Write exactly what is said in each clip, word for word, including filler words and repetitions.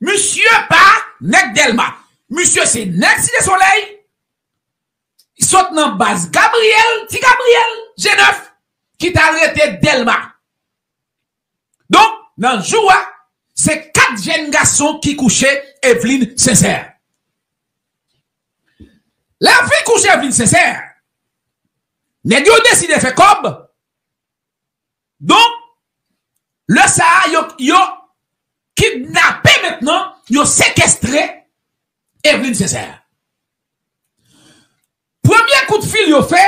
Misye pa nèg Dèlma. Misye se nèg Site Solèy. Sot nan baz Gabriyèl, Ti Gabriyèl, G nèf, ki t al rete Dèlma. Donk, nan jou a, se kat jèn gason ki kouche Evelyne Sincère. Lè yo fin kouche Evelyne Sincère, nèg yo deside fè kòb. Donk, lè sa a, yo, yo kidnape mentnan, yo sekestre Evelyne Sincère. Premye kout fil yo fè,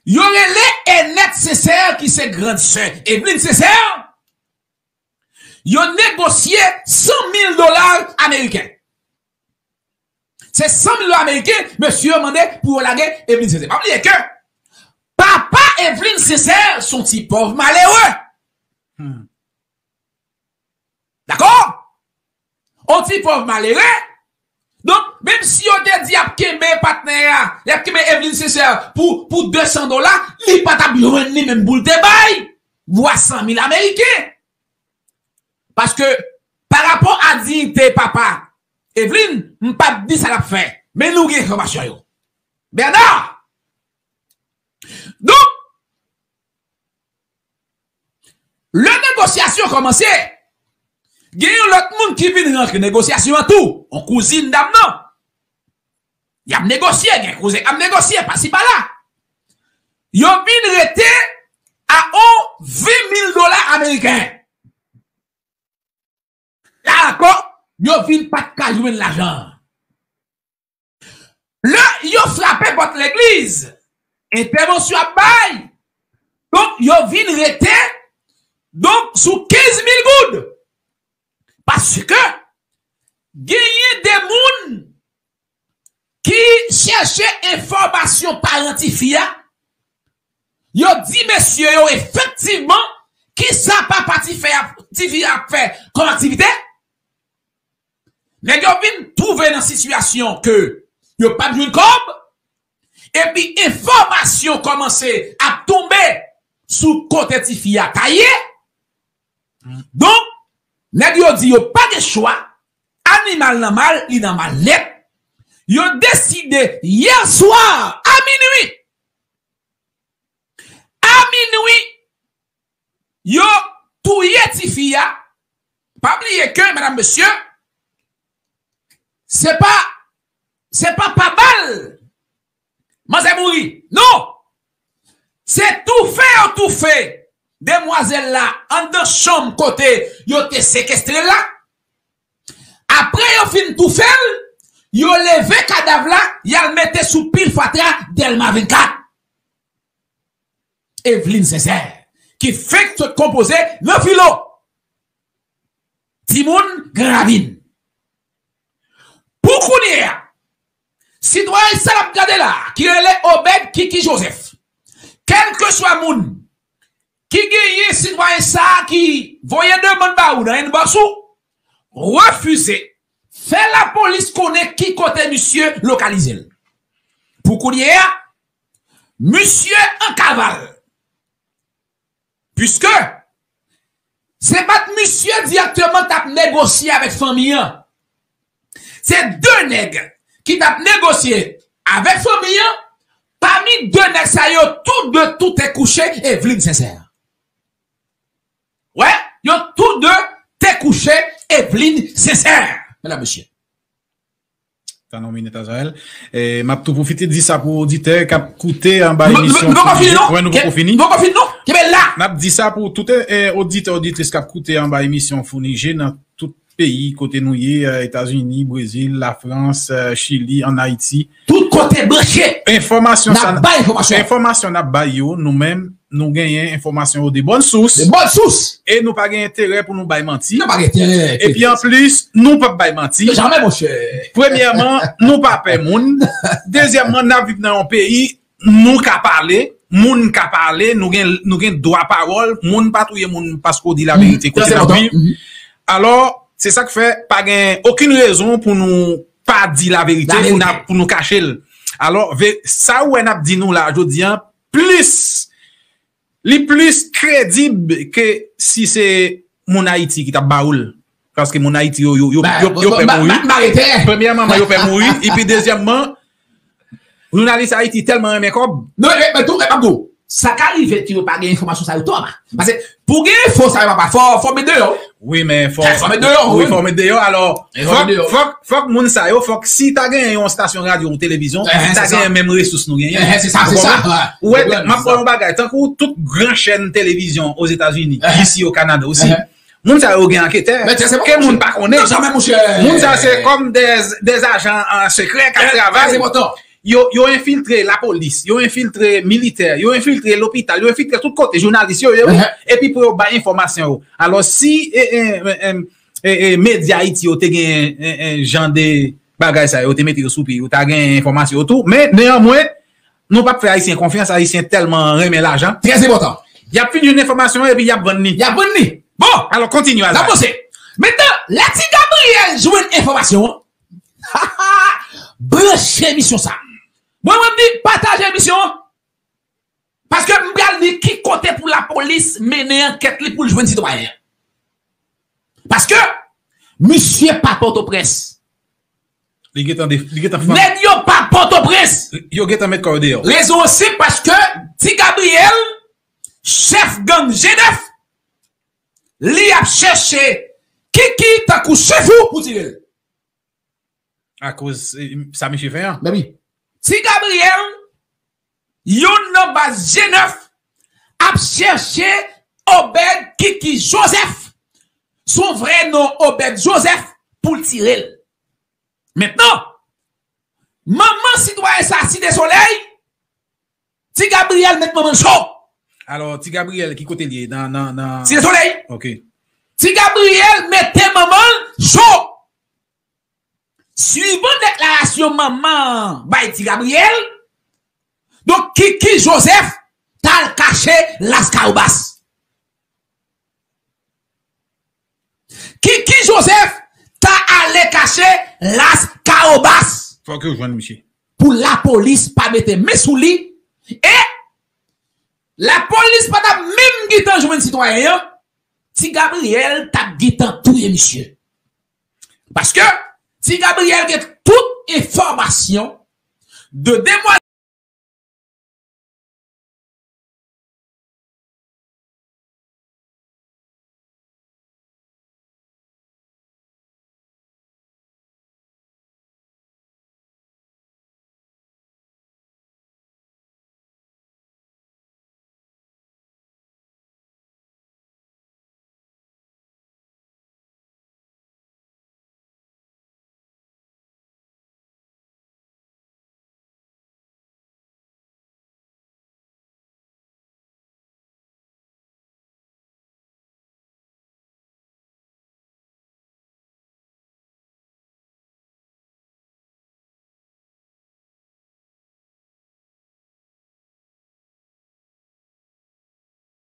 yo rele Enèt Sincère ki se grann sè Evelyne Sincère. Yo negosye san mil dola ameriken. Se san mil dola ameriken, mesye yo mande pou yo lage Evelyne Sincère. Pa bliye ke papa Evelyne Sincère se yon ti pòv malere. Hmm. Dakò? Yon ti pòv malere. Donk, menm si yo te di y ap kenbe patnè a, y ap kenbe Evelyne Sincère pou, pou de san dola, li pa t ap jwenn li menm pou l te bay. Vwa san mil ameriken. Paske, pa rapò a diyite papa Evelyne, m p ap di sa l ap fè. Men nou gen enfòmasyon yo. Bernard! Donk, lè negosyasyon kòmanse, gen yon lòt moun ki vin rantre negosyasyon an tou, yon kouzin dam nan. Y ap negosye, gen kouzin k ap negosye, pasi pala. Yo vin rete a yon ven mil dola ameriken. La ankò, yo vin pa t ka jwenn lajan an. Lè yo frape pòt legliz, entèvansyon ap bay. Donk, yo vin rete, donk, sou kenz mil goud. Paske genyen de moun ki chèche enfòmasyon paran tifi a, yo di mesye yo efektivman kisa papa tifi a, tifi a ap fè kòm aktivite. Nèg yo vin twouve nan sitiyasyon ke yo p ap jwenn kòb, epi enfòmasyon kòmanse ap tonbe sou kote tifi a ta ye. Donk, nèg yo di yo pa gen chwa, animal nan mal, li nan mal nèt. Yo deside yè swa a minwi. A minwi, yo touye tifi a. Pa bliye ke, medam, mesye, se pa, se pa pa bal manzè mouri. Non! Se toufe yo toufe demwazèl la anndan chanm kote yo te sekestre l la. Apre yo fin toufe l, yo leve kadav la, y al mete sou pil fatra Dèlma vennkat. Evelyne Sincère, ki fenk sot konpoze nan filo. Timoun Gran Ravin. Pou kounye a, sitwayen sa l ap gade la, ki rele Obed Kiki Joseph, kèlkeswa moun ki genyen sitwayen sa a ki voye demann ba ou nan inbox ou, refize, fè lapolis konnen ki kote misye lokalize l. Pou kounye a, misye an kaval. Piske se pa t misye dirèkteman t ap negosye avèk fanmi an. Se de nèg ki t ap negosye avèk fanmi an. Pami de nèg sa yo, tou de tou te kouche Evelyne Sincère. Wè, yo tou de te kouche Evelyne Sincère, medam, mesye. Tann yon minit, Azrael. E, m ap tou pwofite di sa pou oditè k ap koute anba emisyon Fourijè. Nou poko fini, non? Wè, nou poko fini. Nou poko fini, non? Kenbe la! N ap di sa pou tout, e, oditè, oditris k ap koute anba emisyon Fourijè nan tout peyi kote nou ye, e, Etazini, Brezil, Lafrans, e, Chili, ann Ayiti. Tout kote branche! Enfòmasyon sa, n ap bay enfòmasyon. Enfòmasyon n ap bay yo, nou menm, nou genyen enfòmasyon yo de bòn sous. De bòn sous. E nou pa gen enterè pou nou bay manti. Nou pa gen enterè. Epi anplis, nou p ap bay manti. Jamè, monchè. Premyèman, nou pa pè moun. Dezyèmman, n ap viv nan yon peyi, nou ka pale, moun ka pale, nou gen, nou gen dwa pawòl, moun pa touye moun paske w di laverite kote n ap viv. Alò, se sa k fè pa gen okenn rezon pou nou pa di laverite, pou n ap, pou nou kache l. Alò, ve-, sa ou wè n ap di nou la jodi a, plis, li plis kredib ke si se moun Ayiti ki t ap ba ou l. Paske moun Ayiti yo, yo, yo, yo, yo pè mouri. Premyèman, yo pè mouri. Epi dezyèmman, jounalis Ayiti tèlman renmen kòb. Non, men, men tou, men m ap di w, sa ka rive ke yo pa gen enfòmasyon sa yo twò ba. Paske pou gen enfo sa yo papa, fò, fò met deyò. Wi, men fò, fò met deyò, wi, fò met deyò. Alò, fòk, fòk, fòk moun sa yo, fòk si ta gen yon stasyon radyo ou televizyon, ta gen menm resous nou genyen. Ou wè, m ap pran yon bagay, tankou tout gran chèn televizyon Ozetazini, isi o Kanada osi. Moun sa yo gen anketè. Ke moun pa konnen. Moun sa se kòm de, de ajan sekrè k ap travay. Yo, yo enfiltre lapolis, yo enfiltre militè, yo enfiltre lopital, yo enfiltre tout kote, jounalis yo, yo, epi pou yo bay enfòmasyon yo. Alò, si e, e, e, e, e, medya Ayiti yo te gen e, e, jan de bagay sa yo, te mete yo sou pye, yo ta gen enfòmasyon yo tou. Men, neyanmwen, nou p ap fè Ayisyen konfyans, Ayisyen tèlman renmen lajan. Trè enpòtan. Y ap fin jwenn enfòmasyon epi y ap vann li. Y ap vann li. Bon, alò, kontinye, Azay. N ap panse. Mentnan, lè Ti Gabriel jwenn enfòmasyon an, branche emisyon sa. Mwen, mwen, m di, pataje emisyon an. Paske m pral di ki kote pou lapolis mennen ankèt li pou l jwenn sitwayen an. Paske misye pa Pòtoprens. Li gentan de, li gentan fann. Nèg yo pa Pòtoprens. Yo gentan met kò yo deyò. Rezon an senp, paske Ti Gabriel, chèf gang G nèf, li ap chèche Kiki tankou chèf ou pou tire l. Akoz, eh, sa misye fè an. Baby. Ti Gabriel, youn nan baz G nèf, ap chèche Obed Kiki Joseph, son vrè non Obed Joseph, pou l tire l. Mentnan, manman sitwayen sa, Site Solèy, Ti Gabriel met manman l cho. Alò, Ti Gabriel, ki kote l ye? Nan, nan, nan Site Solèy. Ok. Ti Gabriel mete manman l cho. Swivan deklarasyon manman an bay Ti Gabriel, donk, Kiki Joseph t al kache Las Kawobas. Kiki Joseph ta ale kache Las Kawobas. Fòk yo jwenn misye. Pou lapolis pa mete men sou li. E lapolis pa t ap menm gentan jwenn sitwayen an, Ti Gabriel t ap gentan touye misye. Paske Ti Gabriel gen tout enfòmasyon de demwazèl.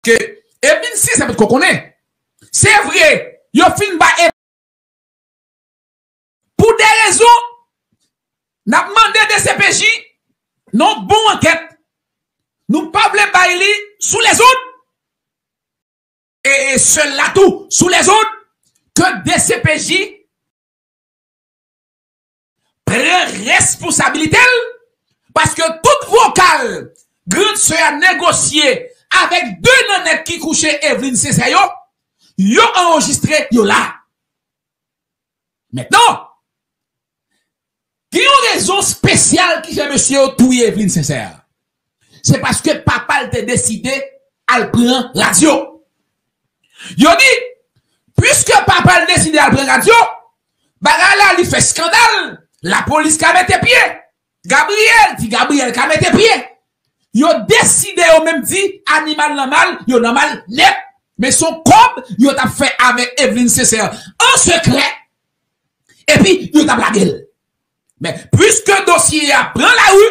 Ke Evelyne César potko konnen. Se vre, yo fin ba Evelyne pou de rezon, n ap mande D C P J nan yon bon ankèt. Nou pa vle bay li sou lezòd. E, e sèl la tou, sou lezòd, ke D C P J pran responsabilite l, paske tout vokal grann sè a negosye avèk de nan nèg ki kouche Evelyne César yo, yo anrejistre, yo la. Mentnan, gen yon rezon espesyal ki fè mesye yo touye Evelyne César. Se paske papa l te deside al pran radyo. Yo di, piske papa l deside al pran radyo, bagay la li fè eskandal, lapolis ka mete pye. Gabriel, Ti Gabriel ka mete pye. Yo deside yo menm di animal nan mal, yo nan mal nèt. Men se yon kòb yo t ap fè avèk Evelyne César an sekrè. Epi yo t ap lage l. Men, piske dosye a pran lari,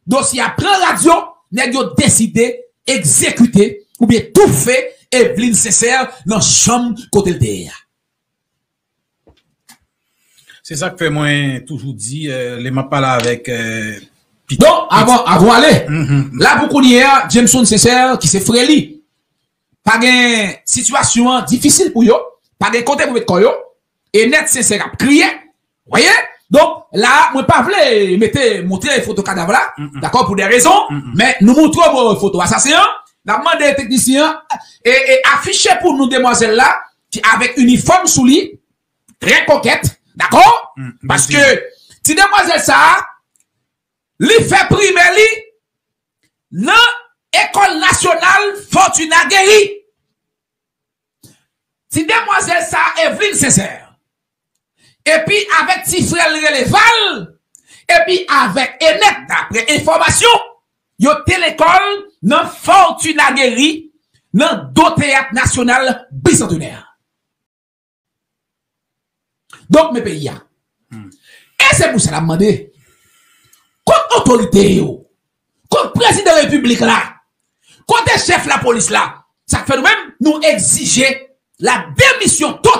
dosye a pran radyo, nèg yo deside egzekite oubyen toufe Evelyne César nan chanm kote l te ye a. Se sa k fè mwen toujou di, eh, lè m ap pale avèk, eh, pitit. Donk, avan, avan ale, la pou kounye a, Jameson César, ki se frè li, pa gen, sitiyasyon an difisil pou yo, pa gen kote pou met kò yo, Enèt Sensè ap kriye. Voyez? Donk, la, mwen pa vle mete, montre foto kadav la, dakò, pou de rezon, men nou montre w foto asasen an, n ap mande teknisyen an, e, e afiche pou nou demwazèl la, ki avèk inifòm sou li, trè kokèt, dakò? Paske ti demwazèl sa a, li fè primè li nan Ekòl Nasyonal Fortuna Guéry. Ti demwazèl sa a, Evelyne Sincère. Epi avèk ti frè l rele Val, epi avèk Enèt, daprè enfòmasyon, yo te lekòl nan Fortuna Guéry, nan do Teyat Nasyonal Bisantenè. Donk, men peyi a. E se pou sa n ap mande, kot otorite yo, kot prezidan repiblik la, kote chèf lapolis la, sa k fè nou menm, nou egzije la demisyon total